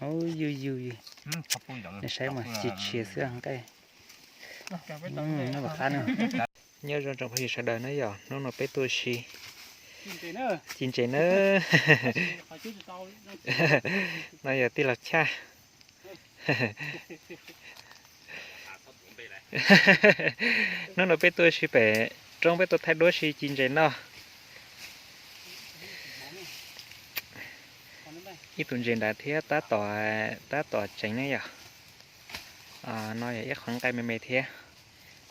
Yug yug, nej saib mas tsis tshiav xwb nqaij. Nyob zoo tsoom phooj ywg sawv daws na yom, hnub no peb tuaj si ci ntses na. No yog tij laug Chaj. Hnub no peb tuaj si pem roob, peb tuaj thaij duab si ci ntses noj. Ib tug ntses nrad thiab tab tom, tab tom tseev ne yom. No yog ib qho nqaij me me thiab.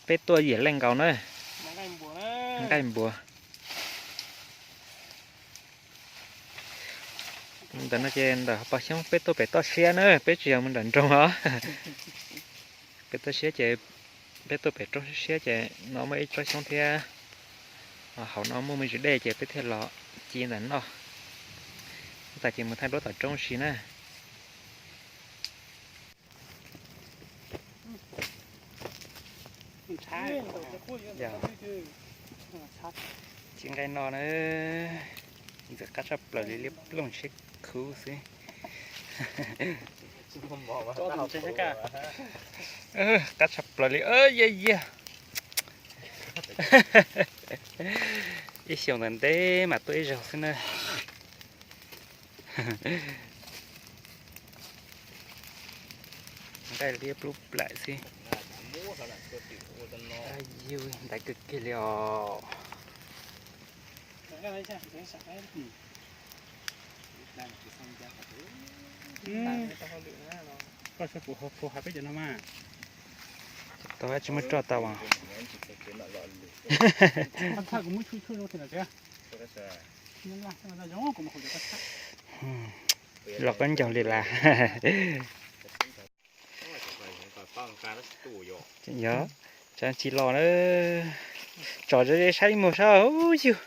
Peb tuaj yam leej nkaus na. Nqaij npua. Ntawm no ces ntawm pog xyoob, peb tuaj pem toj siab na, peb tsis yog mus nram nroog os. Pem toj siab ces peb tuaj pem roob siab siab ces no muaj ib tsob xyoob thiab. Hauv no muaj me ntsis dej ces peb thiaj los ci ntawm noj. Ib tas ces mus thaij duab tom roob si na. Ci nqaij no na, ntxim qab tshaj plaws li, liab ploog tsheb khuv xwb. Qab tshaj plaws li, yaj yaj. Ib xyoos ntawm ntev mas tuaj ib zaug xwb na. Nqaij liab plub plaim xwb. Yus ntaiv kawg kiag li os. Tau tsis muaj roj tau. Los koj ncaug li las. Yog, tsis los na. Tsom ze saib ib muag saib, yus,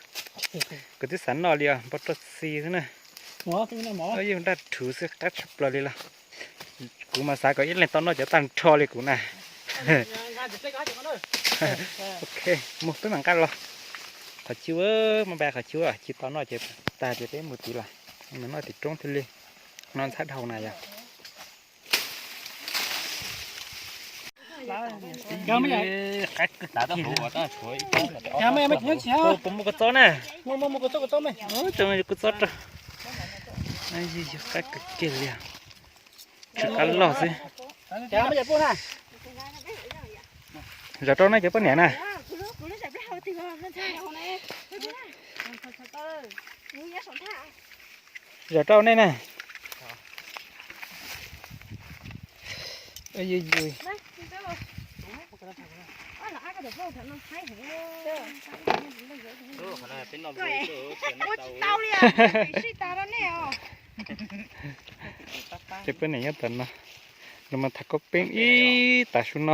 kuv twb xav noj li os, npau roj xi xwb na. Yus nraj rhuv xwb, qab tshaj plaws li los. Kuv mas xav kom ib leeg tau noj cov tag nrho li kuv na. Ok, mus peb mam nqa los. Qhov cub, mus npa qhov cub, ci tau noj ces tag ces peb mus tid los. Noj tim roob thiaj li no ntxhab dhau na yog. Puas muaj kua txob na? Tso kua txob rau. Yog qab kawg kiag li. Tsis qab loj xwb. Zov rau nej cov poj niam na. Zov rau nej na. Ces peb niam nyob tom no, no mas tham koj peeb ib tas su no.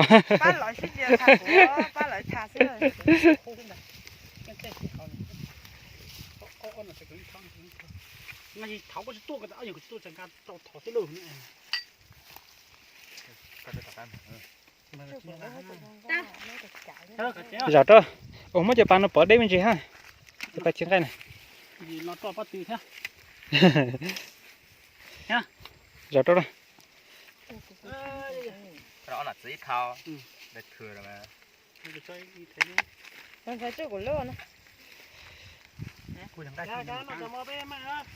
Zov rau. Ua muab cov pas no pov deb me ntsis ha. Cov pas chiv nqaij na. Zov rau.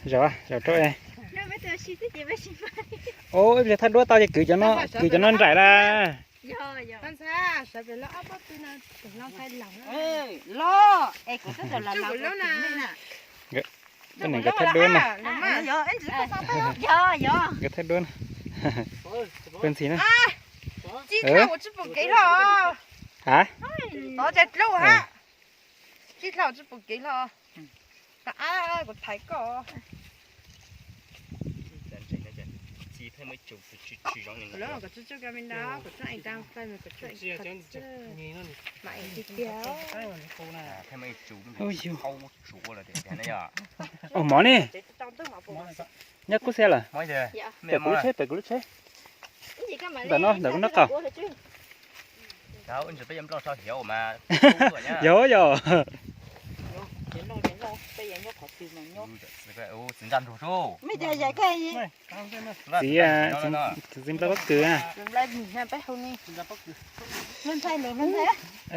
Zov, zov rau. Ib pliag thaj duab tau ces kwv cov no nraim las. Peb niam nkawd thaj duab na. Nkawd thaj duab na. Peb ntxhi na. Hav. Ua mov ne. Nyob kub xia lawm. Pem kuv lub tsheb, pem kuv lub tsheb. Ntawm no, ntawm kuv nraub qaum. Yog, yog. Txiv, txiv npla pob kws.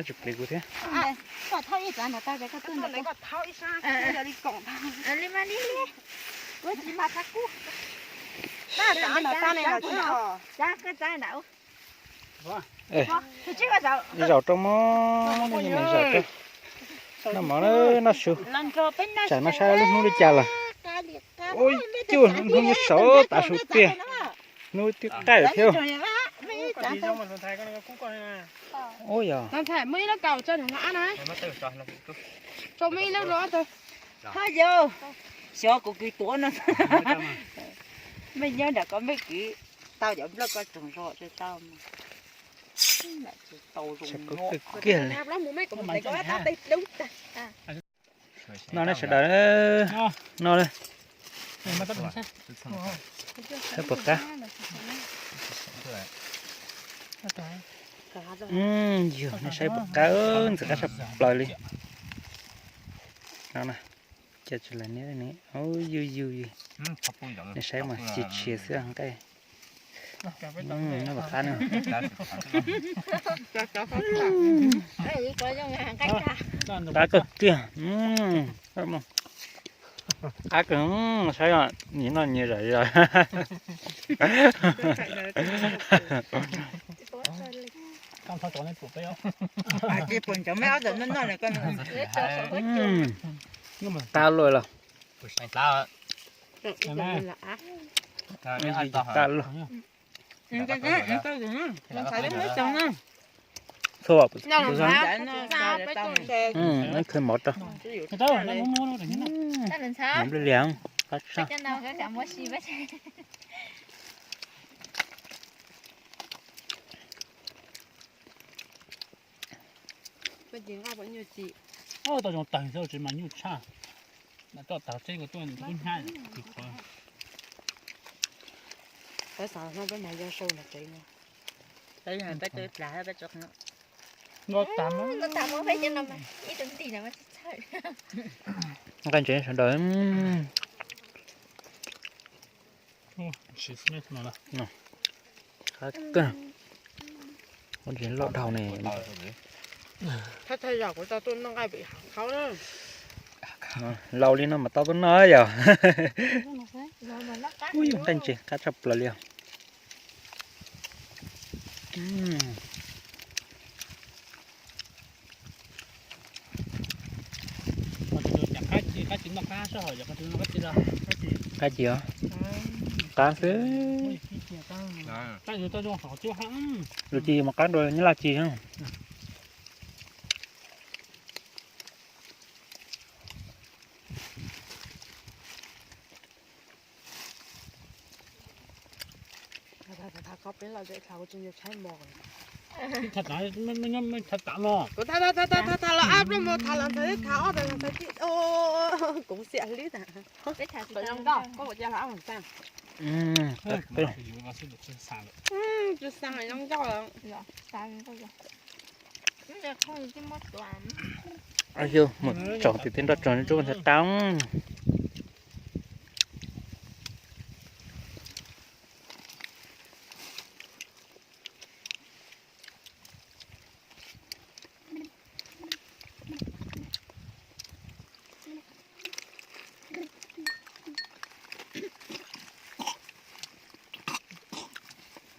Tsis pliv kuv thiab. Zaum rau mog, zaum rau. Noj mov, noj su. Tsam no saib lub hnub li cas lawm. Ua cuj, hnub nyob saud tav su tiag. Hnub twb qaij lawm thiab. Ua yog. Xyov kuv kws tuav no. Mej nyob nram ko mej kwv tau cov nplaj ko tsoog zog tau. Tau zoo kiag li. Noj ne sawv daws. Noj ne. Saib puas qab. Yog, nej saib puas qab, ntxim qab tshaj plaws li. Cas tsis lav niab ne, yug yug yug. Nej saib mas, tsis tshiav xwb nqaij. Noj puas qab na. Qab kawg kiag. Qab kawg, saib os, nyias noj nyias zom zaws. Qab luaj los. Qab luaj. Txhua, khaws mov rau. Mov nplej liag, qab tshaj. Tau zoo tawg xwb tsis mas nyuj tshaj. Mas tso tawg seb ko tuaj kub hnab. Peb xav no peb mas yog sau nram tsev no. Peb plas peb tso. Nqa tag, ib tug nti no mas txhawj. Nqaij ntses sawv daws. Qab kawg. Ua ntses loj dhau ne. Laus li no mas tau tuaj noj yom. Ub, yog nqaij ntses qab tshaj plaws li os. Qab ci os. Qab xwb. Lus ci mas qab dua nyob laj ci. Tham tham los ab pluaj mus tham los ntxhais tham ob tag ntxhais kuv xiam hlib tas. Zoo nkauj, koj ua cas los ab mus tag. Tsis xav zoo nkauj. Mus tsoom tim tej nroj tsoom ntsuab ntxhais qab.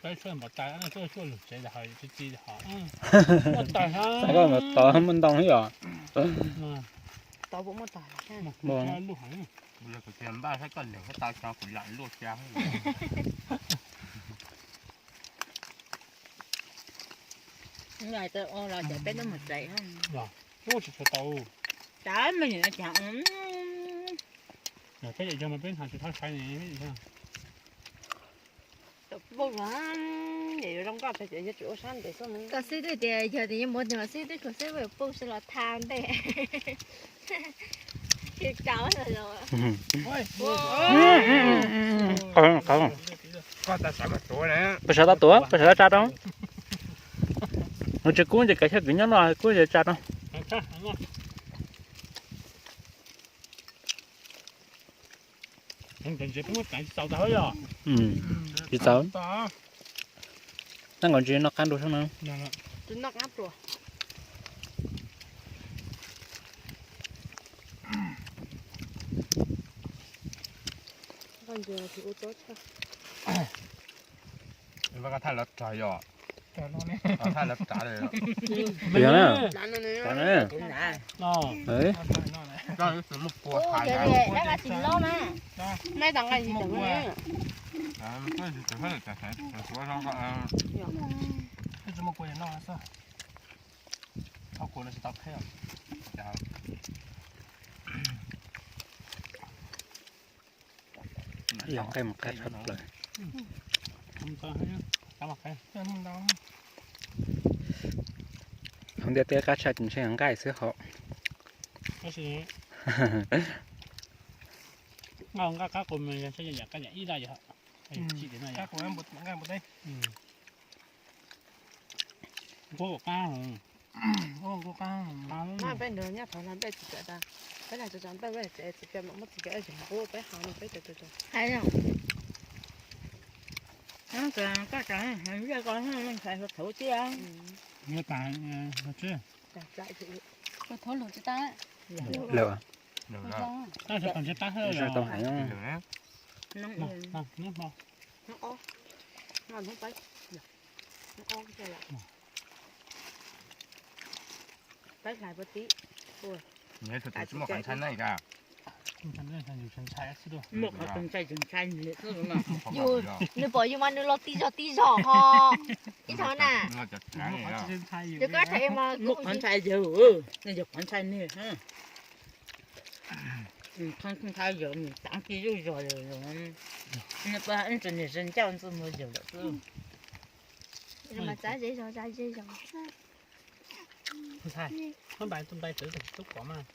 Peb tshuaj npam tas, tshuaj lug tsev tas ho tsi tsi ho. Muaj tas, muaj ntoo yom. Tau muaj tas. Npaj saib koj leeg tau tso kuv lam luaj cia. Los cov peb twb mus tsev. Tsis tau. Cas me nyuam cas. Peb yog mas peb hnav tsis txhob sai ne. Koj xwb twb tias yog tias yuav mus tias mas xwb twb kho xwb, peb yuav poob sib los tha ntej. Tsis tau los. Peb sawv tau tuav, peb sawv tau tsa rau. Nws tsis kub ces kav xyab kwv nyob no kub ces tsa rau. Ntses peb muab txav tsis txaus tag yom? Tsis txaus. Tab nkaus ntses no qab dua sab na. Tus no qab dua. Koj ntses tus ua txob tshaj. Koj thaj lawv tsav yom? Thaj lawv tsav li. Yog na. Tsav na. Ub, yog li, dab tsis loj na. Maj tau nqaij tsis tau ne. Tsis muaj kua no xwb. Tau kua no tsis tau qheb. Yog nqaij mus qheb tshaj plaws. Hauv ntiaj teb qab tshaj ces ntshe nqaij xwb hos. Nqaij qab qus mas yog ib dag yog. Peb nrog nyob qhov no peb txiv cov tas, peb nrog cov cov npawj peb txiv cov mam muab txiv cov es nqub peb hauv no peb cov cov cov. Koj cov ntxhais hluas thaum tiag. Thaum lus tsis tas. Lawm. Tau heev. Peb hlais puag tim. Muaj qhov tus ntshai tus ntshai, nws pom yus mas nws los tib zog tib zog ho. Ib thaum na, yus koj tham mas muaj qhov ntshai yus, yog qhov ntshai nws. Ntshai yus taav tib zuj zog, ntawm niam zej ncauj ntxwg muag yus lawm xwb. Mas txav zej zog, txav zej zog. Ntshai, muab npais tus npais txwv tub pom mas.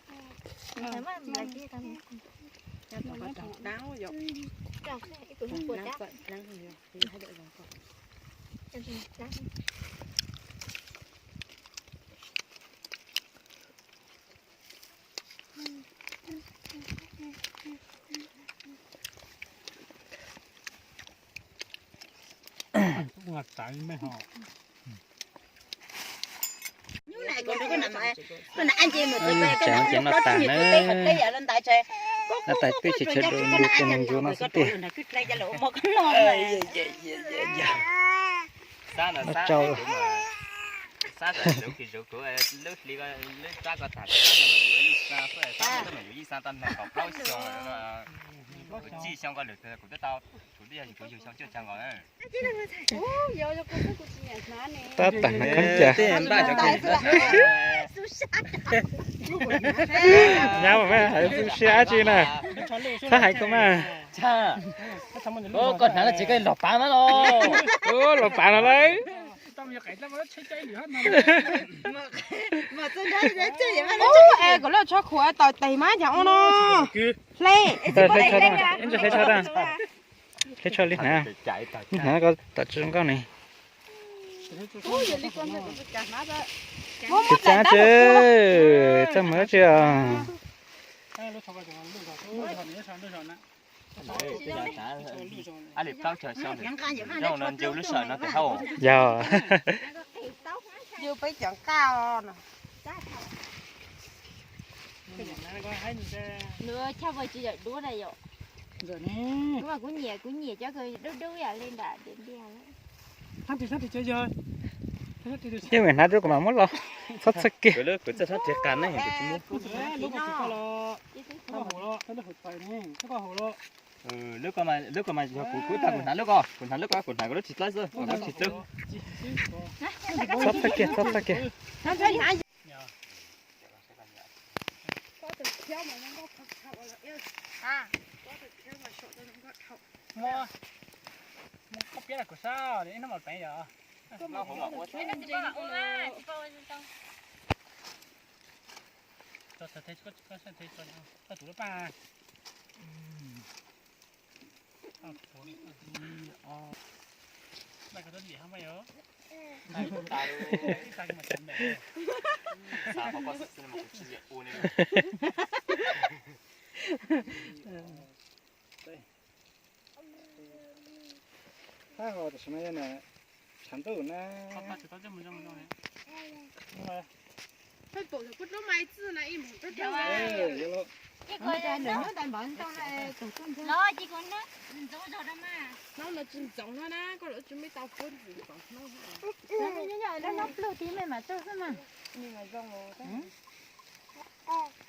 Tseem ces no tas na, no tas twb tsis tshua dua ntu tus neeg ntsuag no xwb tiag. Ua tsau. Tab tom no khaub ncaws. Nyab mas hais txuj siab dab tsi na. Txhob hais kuv mas. Koj hnav los tsis koj los pav mas los. Los pav no lauj. Es kom lawv tsho khuv tawm tes mas cas ua no. Hle. Hle tsho, hle tsho li hnav. Li hnav ko tom tsis zoo nkauj ne. Tsis txaj tsi, txaj muag dab tsi os. Yog. Nws chaj pas tsis yam dub na yom. Kuv mas kuv nyiam, kuv nyiam cov dub dub yam li nram tiam ntiag. Yeej mus hnav rau kuv mam muab los. Txhob txhawj kiag. Lub ko mas yog kuv, kuv tag kuv hnav lub ko, kuv hnav lub ko, kuv hnav kuv lub tsis dlaib xwb, kuv tsis txawb. Txhob txhawj kiag, txhob txhawj kiag. Hab ho tam sim no yog na, tshav ntuj na. Los ces kuv ntxoov zog rau mas. Hnub no tsis ntxoov no na, koj lawv tsis muaj tau puab ntxoov hnub. Nyob nyob nyob pluj tid mej mam txog xwb mas.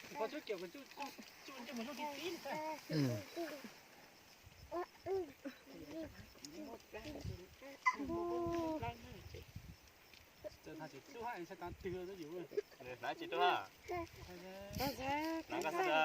Hnav tsis tau, hnav tsis tau.